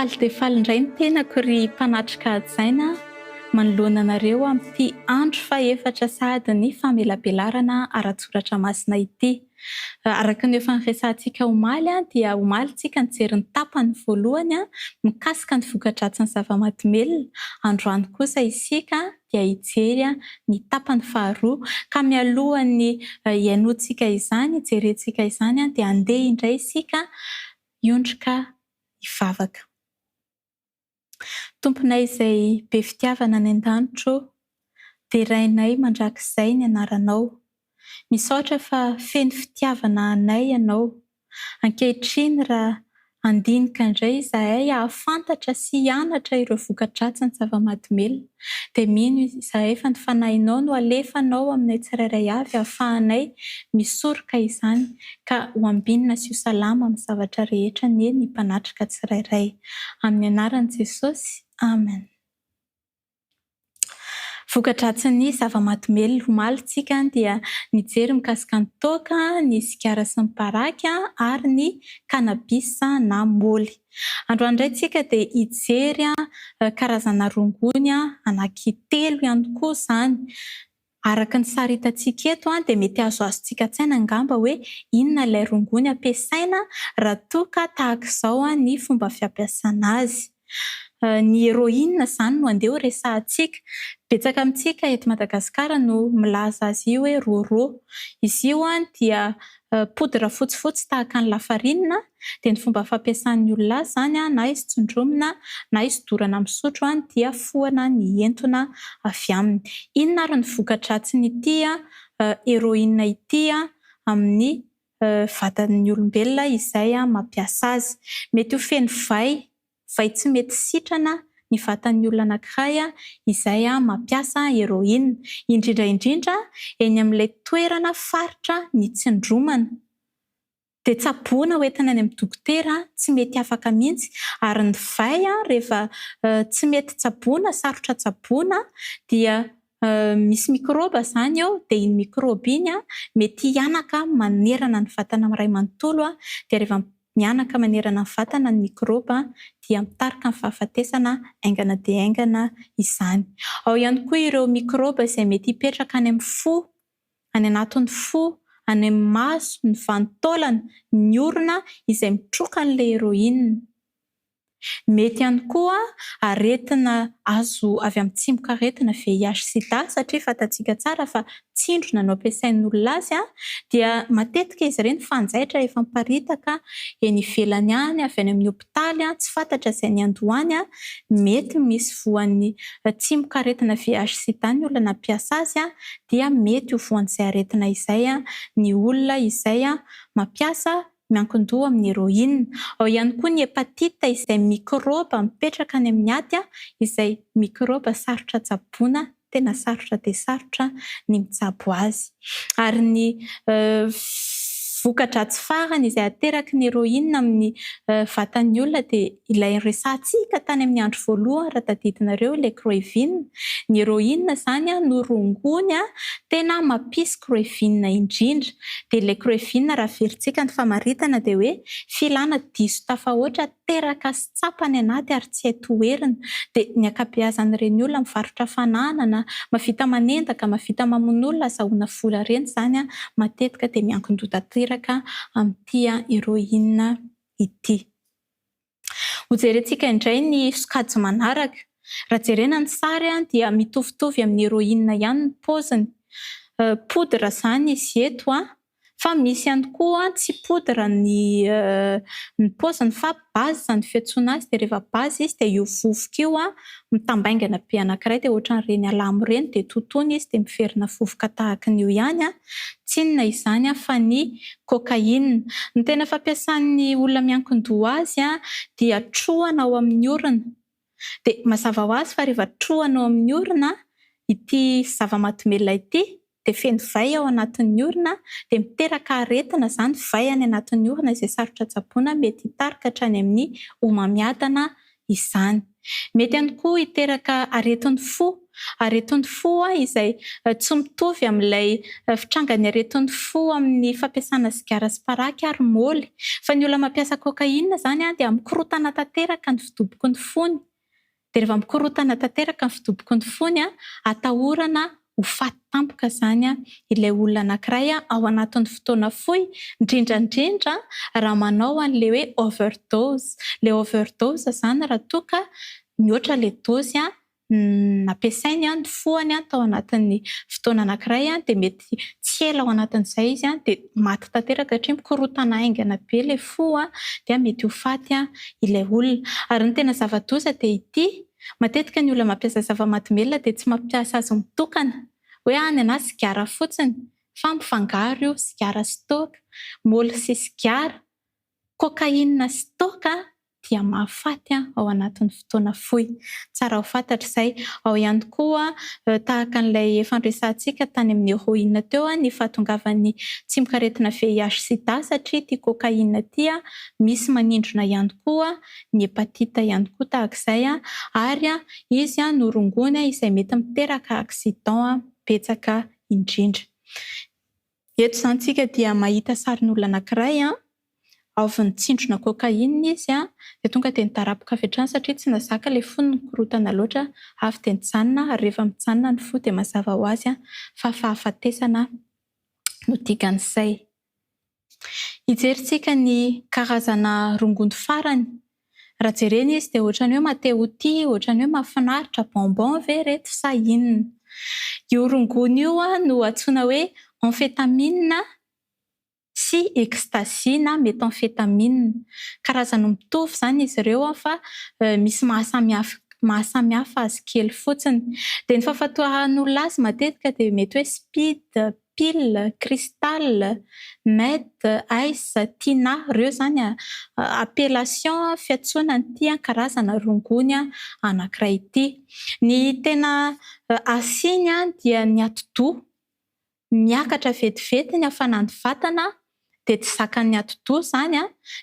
Faly dia faly indray ny tenako ry mpanatrika hajaina manoloana anareo amin'ity andro fahefatra sahady ny famelabelarana ara-tsoratra masina ity. Araka ny efa niresahantsika omaly dia omaly tsika nijery ny tapany voalohany mikasika ny voka-dratsin'ny zava-mahadomelina, androany kosa isika dia hijery ny tapany faharoa. Ka mialohan'ny hihainoantsika izany, hijerentsika izany dia andeha indray isika hiondrika hivavaka. Tomponay izay be fitiavana any an-danitra ô, derainay mandrakizay ny anaranao. Misaotra fa feno fitiavana anay Ianao. Ankehitriny raha handinika indray izahay hahafantatra sy hianatra ireo voka-dratsin'ny zava-mahadomelina, dia mino izahay fa ny Fanahinao no alefanao aminay tsirairay avy hahafahanay misoroka izany ka ho ambinina sy ho salama amin'ny zavatra rehetra anie ny mpanatrika tsirairay. Amin'ny anaran'i Jesosy, Amen. Voka-dratsin'ny zava-mahadomelina omaly tsika dia nijery mikasika ny toaka, ny sigara sy ny paraky ary ny cannabis na môly. Androany indray tsika dia hijery karazana rongony anankitelo ihany koa izany. Araka ny sary hitantsika eto dia mety azoazontsika an-tsaina angamba hoe inona ilay rongony ampiasaina raha toa ka tahaka izao ny fomba fiampiasana azy. Ny héroïne izany no andeha ho resahantsika. Betsaka amintsika eto Madagasikara no milaza azy io hoe rôrô. Izy io dia poudre fotsifotsy tahaka ny lafarinina dia ny fomba fampiasan'ny olona azy izany na izy tsindromina na izy dorana amin'ny sotro dia fohana ny entona avy aminy. Inona ary ny voka-dratsin'ity héroïne ity amin'ny vatan'ny olombelona izay mampiasa azy? Mety ho feno vay, vay tsy mety sitrana ny vatan'ny olona anankiray izay mampiasa héroïne, indrindra indrindra eny amin'ilay toerana faritra nitsindromana. Dia tsaboina ho entina any amin'ny dokotera, tsy mety afaka mihitsy, ary ny vay rehefa tsy mety tsaboina, sarotra tsaboina dia misy mikraoba izany eo, dia iny mikraoba iny mety hihanaka manerana ny vatana iray manontolo, dia rehefa mihanaka manerana ny vatana ny mikraoba dia mitarika ny fahafatesana haingana dia haingana izany. Ao ihany koa ireo mikraoba izay mety hipetraka any amin'ny fo, any anatin'ny fo, any amin'ny maso, ny vanin-taolana, ny orona izay mitroka an'ilay héroïne. Mety ihany koa aretina azo avy amin'ny tsimokaretina VIH sida satria fantatsika tsara fa tsindrona no ampiasain'ny olona azy dia matetika izy ireny fanjaitra efa miparitaka eny ivelany any, avy any amin'ny hopitaly, tsy fantatra izay niandohany, mety misy voan'ny tsimokaretina VIH sida ny olona nampiasa azy dia mety ho voan'izay aretina izay ny olona izay mampiasa miankin-doha amin'ny héroïne. Ao ihany koa ny hépatite izay mikraoba mipetraka any amin'ny aty izay mikraoba sarotra tsaboina, tena sarotra dia sarotra ny mitsabo azy. Ary ny voka-dratsy farany izay ateraky ny héroïne amin'ny vatan'ny olona dia ilay resahantsika tany amin'ny andro voalohany raha tadidinareo ilay croevine. Ny héroïne izany no rongony tena mampisy croevine indrindra. Dia ilay croevine raha averintsika ny famaritana dia hoe filana diso tafahoatra teraka sy tsapa any anaty ary tsy hay toherina. Dia ny ankabeazan'ireny olona mivarotra fananana, mahavita manendaka, mahavita mamono olona azahoana vola ireny izany matetika dia miankin-doha tanteraka amin'ity héroïne ity. Hojerentsika indray ny sokajy manaraka. Raha jerena ny sary dia mitovitovy amin'ny héroïne ihany ny paoziny. Poudre izany izy eto fa misy ihany koa tsy poudre ny ny paoziny fa base ny fiantsoana azy dia rehefa base izy dia io vovoka io mitambaingana be anankiray dia ohatran'ireny alamo ireny dia totoina izy dia miverina vovoka tahaka an'io ihany. Tsy inona izany fa ny cocaïne. Ny tena fampiasan'ny olona miankin-doha azy dia trohana ao amin'ny orona. Dia mazava ho azy fa rehefa trohana ao amin'ny orona ity zava-mahadomelina ity dia feno vay ao anatin'ny orona dia miteraka aretina izany vay any anatin'ny orona izay sarotra tsaboina mety hitarika hatrany amin'ny homamiadana izany. Mety ihany koa hiteraka aretin'ny fo. Aretin'ny fo izay tsy mitovy amin'ilay fitrangan'ny aretin'ny fo amin'ny fampiasana sigara sy paraky ary môly. Fa ny olona mampiasa cocaïne izany dia mikorontana tanteraka ny fidoboky ny fony. Dia rehefa mikorontana tanteraka ny fidoboky ny fony, atahorana ho faty tampoka izany ilay olona anankiray ao anatin'ny fotoana fohy, indrindra indrindra raha manao an'ilay hoe overdose. Ilay overdose izany raha toa ka mihoatra ilay dose nampiasainy ny fohany tao anatin'ny fotoana anankiray dia mety tsy ela ao anatin'izay izy dia maty tanteraka satria mikorontana haingana be ilay fo dia mety ho faty ilay olona. Ary ny tena zava-doza dia ity, matetika ny olona mampiasa zava-mahadomelina dia tsy mampiasa azy mitokana, hoe ny anà sigara fotsiny fa mifangaro io, sigara sy toaka, môly sy sigara, cocaïne sy toaka dia mahafaty ao anatin'ny fotoana fohy. Tsara ho fantatra izay. Ao ihany koa, tahaka an'ilay efa noresahantsika tany amin'ny héroïne teo, ny fahatongavan'ny tsimokaretina VIH sida satria ity cocaïne ity misy manindrona ihany koa ny hépatite ihany koa tahaka izay ary izy no rongony izay mety miteraka accident betsaka indrindra. Eto izany tsika dia mahita sarin'olona anankiray, avy nitsindrona cocaïne izy dia tonga dia nidaraboka avy hatrany satria tsy nahazaka ilay fony nikorontana loatra, avy dia nijanona ary rehefa mijanona ny fo dia mazava ho azy fa fahafatesana no dikan'izay. Hijerintsika ny karazana rongony farany. Raha jerena izy dia ohatran'ny hoe maha-te ho tia, ohatran'ny hoe mahafinaritra, bonbon ve ireto sa inona? Io rongony io no antsoina hoe amphétamine sy ecstasy na méthamphétamine. Karazany mitovy izany izy ireo fa misy mahasamihafa mahasamihafa azy kely fotsiny. Dia ny fahafantaran'olona azy matetika dia mety hoe speed, pile, cristal, meth, ice, tina, ireo izany appellation fiantsoana an'ity karazana rongony anankiray ity. Ny tena asiany dia ny atidoha. Miakatra vetivety ny hafanan'ny vatana dia tsy zakan'ny atidoha izany,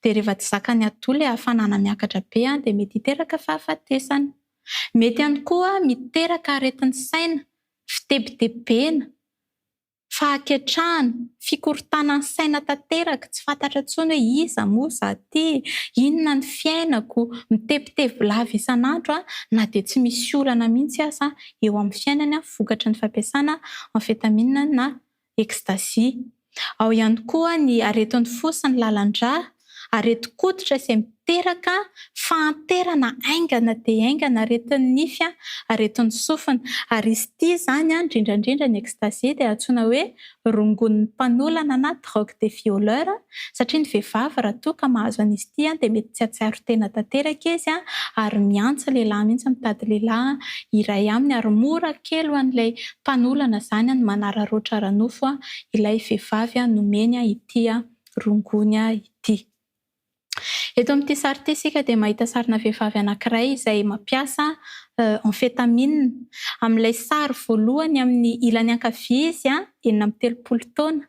dia rehefa tsy zakan'ny atidoha ilay hafanana miakatra be dia mety hiteraka fahafatesana. Mety ihany koa miteraka aretin'ny saina, fitebitebena, fahaketrahana, fikorontanan'ny saina tanteraka, tsy fantatra intsony hoe iza moa izaho ity, inona ny fiainako, mitebiteby lava isan'andro na dia tsy misy olana mihitsy aza eo amin'ny fiainany vokatry ny fampiasana amphétamine na ecstasy. Ao ihany koa ny aretin'ny fo sy ny lalan-drà, aretin-koditra izay miteraka fahanterana haingana dia haingana, aretin'ny nify, aretin'ny sofina. Ary izy ity izany, indrindra indrindra ny ecstasy dia antsoina hoe rongonin'ny mpanolana na drogue des violeurs satria ny vehivavy raha toa ka mahazo an'izy ity dia mety tsy hahatsiaro tena tanteraka izy ary miantso lehilahy mihitsy, mitady lehilahy iray aminy ary mora kely ho an'ilay mpanolana izany ny manararaotra ara-nofo ilay vehivavy nomeny ity rongony ity. Eto amin'ity sary ity isika dia mahita sarina vehivavy anankiray izay mampiasa amphétamine. Amin'ilay sary voalohany amin'ny ilany ankavia izy 36 taona.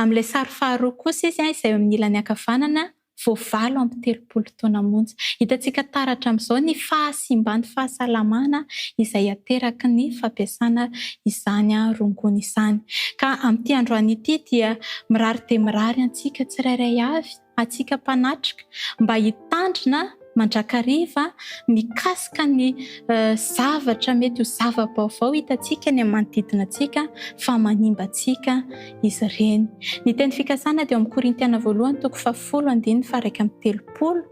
Amin'ilay sary faharoa kosa izy izay eo amin'ny ilany ankavanana vao 38 taona monja. Hitantsika taratra amin'izao ny fahasimban'ny fahasalamana izay ateraky ny fampiasana izany rongony izany. Ka amin'ity androany ity dia mirary dia mirary antsika tsirairay avy, antsika mpanatrika, mba hitandrina mandrakariva mikasika ny zavatra mety ho zava-baovao hitantsika eny amin'ny manodidina antsika fa manimba antsika izy ireny. Ny teny fikasana dia ao amin'ny Korintiana voalohany toko fahafolo andininy faha-31,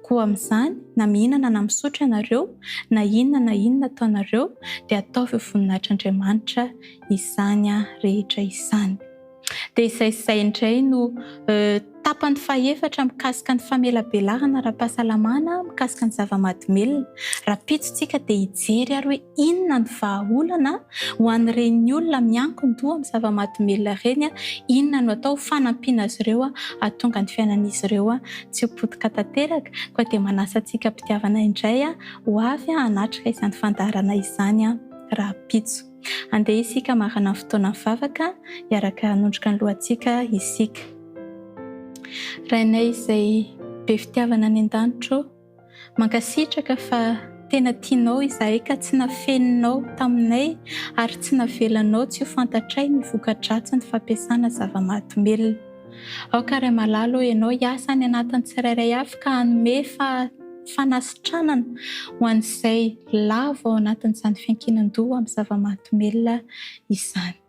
Koa amin'izany, na mihinana na misotro ianareo, na inona na inona ataonareo, dia ataovy ho voninahitr'Andriamanitra izany rehetra izany. Dia izay izay indray no tapany fahefatra mikasika ny famelabelarana ara-pahasalamana mikasika ny zava-mahadomelina. Rahampitso tsika dia hijery ary hoe inona ny vahaolana ho an'ireny olona miankin-doha amin'ny zava-mahadomelina ireny, inona no atao ho fanampiana azy ireo hahatonga ny fiainan'izy ireo tsy ho potika tanteraka. Koa dia manasa antsika am-pitiavana indray ho avy hanatrika izany fandaharana izany rahampitso. Andeha isika hamarana ny fotoana mivavaka, hiaraka hanondroka ny lohantsika isika. Rainay izay be fitiavana any an-danitra ô, mankasitraka fa. Tena tianao izahay ka tsy nafeninao taminay ary tsy navelanao tsy ho fantatray ny voka-dratsin'ny fampiasana zava-mahadomelina. Aoka Ray malala ô Ianao hiasa any anatin'ny tsirairay avy ka hanome fanasitranana ho an'izay lavo ao anatin'izany fiankinan-doha amin'ny zava-mahadomelina izany.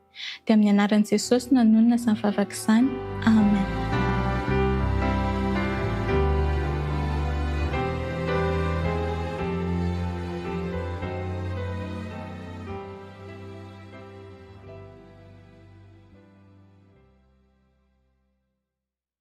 Dia amin'ny anaran'i Jesosy no anonona izany vavaka izany. Amen.